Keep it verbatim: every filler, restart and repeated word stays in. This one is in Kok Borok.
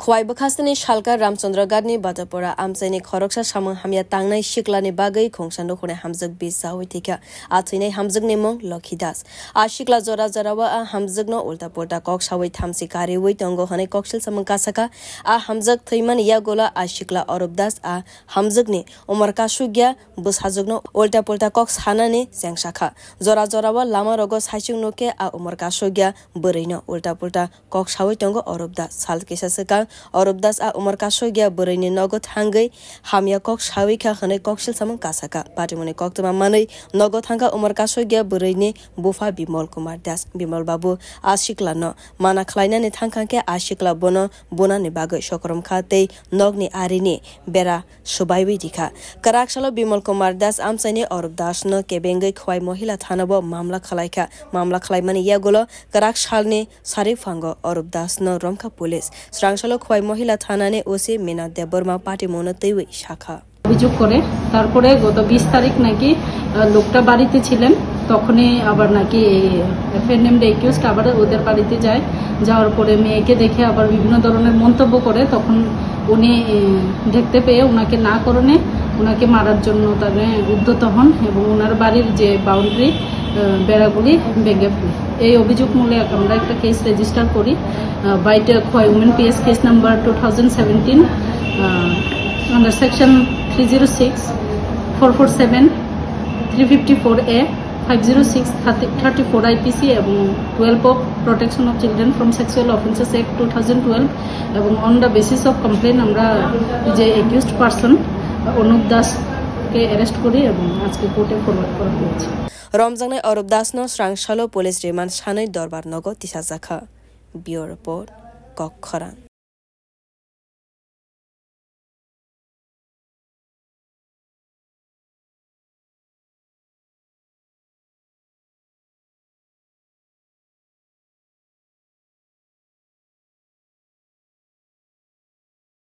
Wai bwkhasteni salka Ramchandragarhni Bajapura amchaini khoroksa samung hamya tangnai siklani bagwi khungsa nukhungni hamjwk bisawi thwikha. A thwinai hamjwkni mung Lokhi Das. A sikla jora jorao a hamjwkno ulta pulta kok sawi thamchi kariwi tongo hwnwi koksil samung kasakha. A hamjwk thwimani yagulo a sikla Arup Das a hamjwkni umar kasugya bwsajwkno ulta pulta kok sanani chengsakha. Jora jorao lamarogo saichung nukhe a umar kasugya bwrwino ulta pulta kok sawi tongo Arup Das. Sal kisa swkang Arup Das a umar kasugya bwrwini nogo thangwi hamya kok sawi kha hwnwi koksil samung kasakha. Patimoni koktwma manwi nogo thangkha umar kasugya bwrwini bupha Bimal Kumar Das. Bimal Babu a siklano mana khlainani thangkha khe a sikla bono bunani bagwi sokrom kha tei nokni arini bera subaiwi rikha. Kwrak salo Bimal Kumar Das amchaini Arup Das no kebengwi Khwai Mohila Thana o mamla khwlaikha. Mamla khwlaimani yagulo kwrak salni sariphango Arup Das no romkha police. Swrang salo Khwai Mohila Thana ni O C Mina Debbarma patimungno twiwi sakha. অভিযোগ করে। তারপরে গত বিশ তারিখ নাকি, আহ, লোকটা বাড়িতে ছিলেন, তখনই আবার নাকি এই এফআইআর নেমড অ্যাকিউজড আবার ওদের বাড়িতে যায়। যাওয়ার পরে মেয়েকে দেখে আবার বিভিন্ন ধরনের মন্তব্য করে। তখন উনি, আহ, দেখতে পেয়ে ওনাকে না করণে ওনাকে মারার জন্য তারা উদ্যত হন এবং ওনার বাড়ির যে বাউন্ডারি, আহ, বেড়াগুলি ভেঙে ফেলে। এই অভিযোগ মূলে আমরা একটা কেস রেজিস্টার করি, আহ, বাইট Khowai women PS case number two thousand seventeen, ah, under section three zero six, four four seven, three fifty four A, five zero six, thirty, thirty four IPC এবং twelve of protection of children from sexual offences act two thousand twelve এবং on the basis of complain আমরা যে accused person Anup দাসকে অ্যারেস্ট করি এবং আজকে কোর্টে ফরওয়ার্ড করা হয়েছে। Romjaknai Arup Das no swrang salo police remand sanwi dorbar nogo tisajakha. Bureau Report, Kok Khorang.